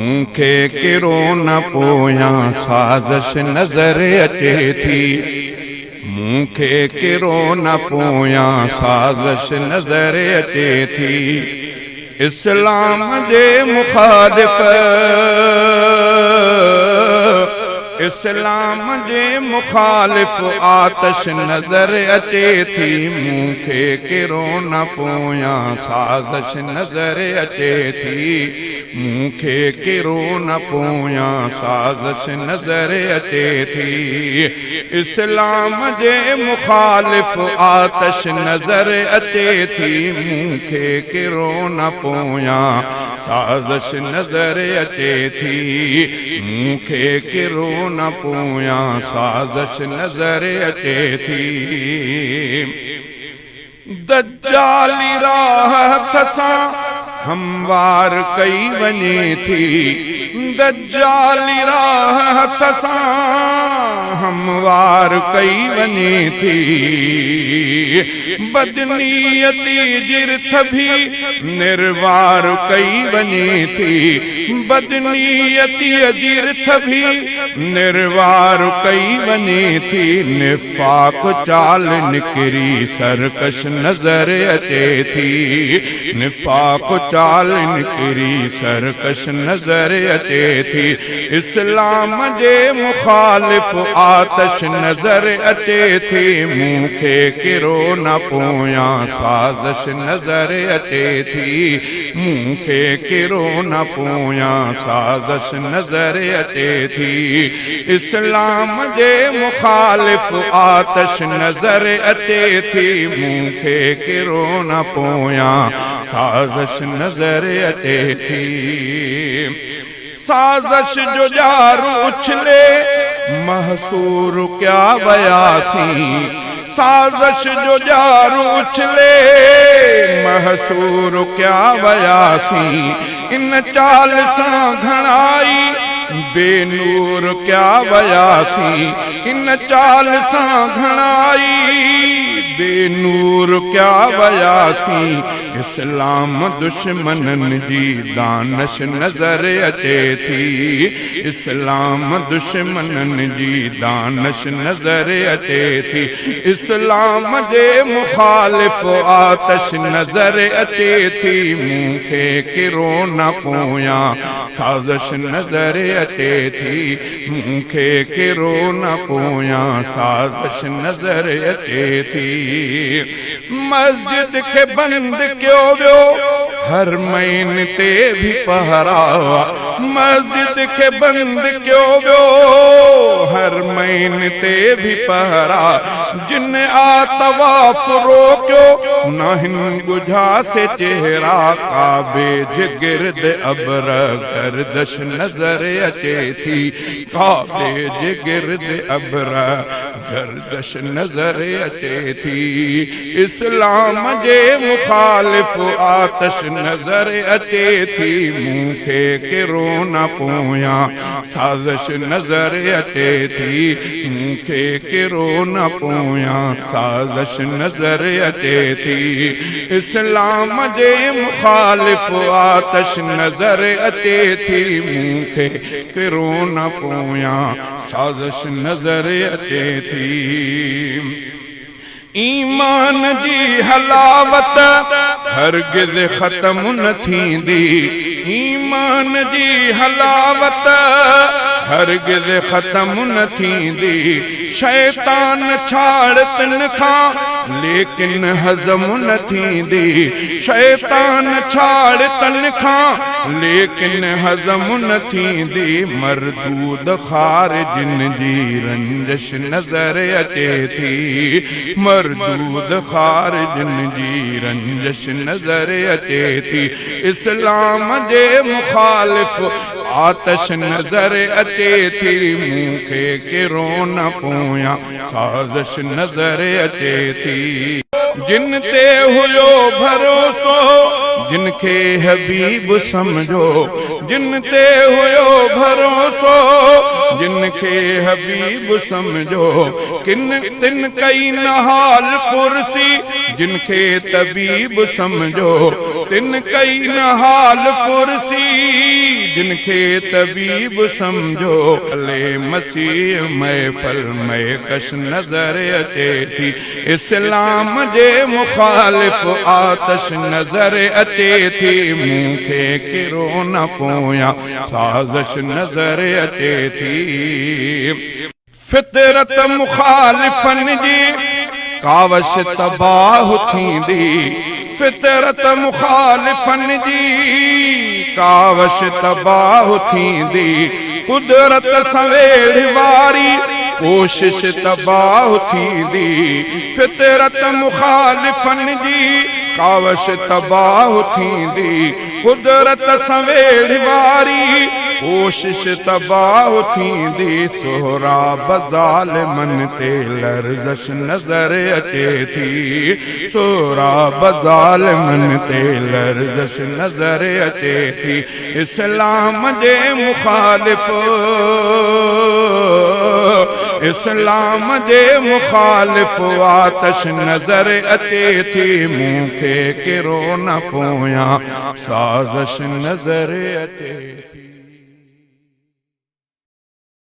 مون کي ڪرو نه پويان سازش نظر اچي ٿي. مون کي ڪرو نه پويان سازش نظر اچي ٿي. اسلام جي مخالف اسلام جي مخالف آتش نظر اچي ٿي. مون کي ڪرو نه پويان سازش نظر اچي ٿي. مون کي ڪرو نه پويان سازش نظر اچي ٿي. اسلام جي مخالف آتش نظر اچي ٿي. مون کي ڪرو نه پويان سازش نظر اچي ٿي. مون کي ڪرو نه پويان سازش نظر اچي ٿي. دجالي راهه هٿ سان هموار ڪئي وڃي ٿي. دجالي راهه هٿ سان هموار ڪئي وڃي ٿي. بدنيتي جي رٿ ڀي نروار ڪئي وڃي ٿي. بدنيتيء جي رٿ ڀي نروار ڪئي وڃي ٿي. نفاق چال نڪري سرڪش نظر اچي ٿي. نفاق چال نڪري سرڪش نظر اچي ٿي. اسلام جي مخالف آتش نظر اچي ٿي. مون کي ڪرو نه پويان سازش نظر اچي ٿي. مون کي ڪرو نه پويان سازش نظر اچي ٿي. اسلام جي مخالف آتش نظر اچي ٿي. مون کي ڪرو نه پويان سازش نظر اچي ٿي. سازش جو ڄار اڇلي محصور ڪيا وياسين. سازش جو ڄار اڇلي محصور ڪيا وياسين. ان چال سان گهڻائي بي نور ڪيا وياسين. ان چال سان گهڻائي بي نور ڪيا وياسين. اسلام دشمنن جي دانش نظر اچي ٿي. اسلام دشمنن جي دانش نظر اچي ٿي. اسلام جي مخالف آتش نظر اچي ٿي. مون کي ڪرو نه پويان سازش نظر اچي ٿي. مون کي ڪرو نه پويان سازش نظر اچي ٿي. مسجد کي بند ڪيو ويو هر مهين تي ڀي پهرا. مسجد کي بند ڪيو ويو هر مهين تي ڀي پهرا. جن آ طواف روڪيو ناهن ڳجها سي چهرا. ڪعبي جي گرد ابر گردش نظر اچي ٿي. ڪعبي جي گرد ابر گردش نظر اچي ٿي. اسلام جي مخالف آتش نظر اچي ٿي. مون کي ڪرو نه پويان سازش نظر اچي ٿي. مون کي ڪرو نه پويان سازش نظر اچي ٿي. اسلام جي مخالف آتش نظر اچي ٿي. مون کي ڪرو نه پويان سازش نظر اچي ٿي. ايمان جي حلاوت هرگز ختم نه ٿيندي. ايمان جي حلاوت هرگز ختم نه ٿيندي. شيطان ڇاڙ تن کان ليڪن هضم نه ٿيندي. شيطان ڇاڙ تن کان ليڪن هضم نه ٿيندي. مردود خارجن جي رنجش نظر اچي ٿي. مردود خارجن جي رنجش نظر اچي ٿي. اسلام جي مخالف آتش نظر اچي ٿي. مون کي ڪرو نه پويان سازش نظر اچي ٿي. جن تي هيو ڀروسو، جن کي حبيب سمجهو، جن تي هيو ڀروسو، جن کي حبيب سمجهو، ڪن تن ڪئي نه حال پرسي، جن کي طبيب سمجهو، تن ڪئي نه حال پرسي، جن کي طبيب سمجهو. هلي مسيح محفل مئڪش نظر اچي ٿي، اسلام جي مخالف آتش نظر اچي ٿي، مون کي ڪرو نه پويان سازش نظر اچي ٿي. فطرت مخالفن جي ڪاوش تباهه ٿيندي، فطرت مخالفن جي ڪاوش تباهه ٿيندي، قدرت سان ويڙهه واري ڪوشش تباهه ٿيندي، فطرت مخالفن جي ڪاوش تباهه ٿيندي، قدرت سان ويڙهه واري ڪوشش تباهه ٿيندي، سهراب ظالمن تي لرزش نظر اچي ٿي، سهراب ظالمن تي لرزش نظر اچي ٿي، اسلام جي مخالف اسلام جي مخالف آتش نظر اچي ٿي، مون کي ڪرو نه پويان سازش نظر اچي ٿي.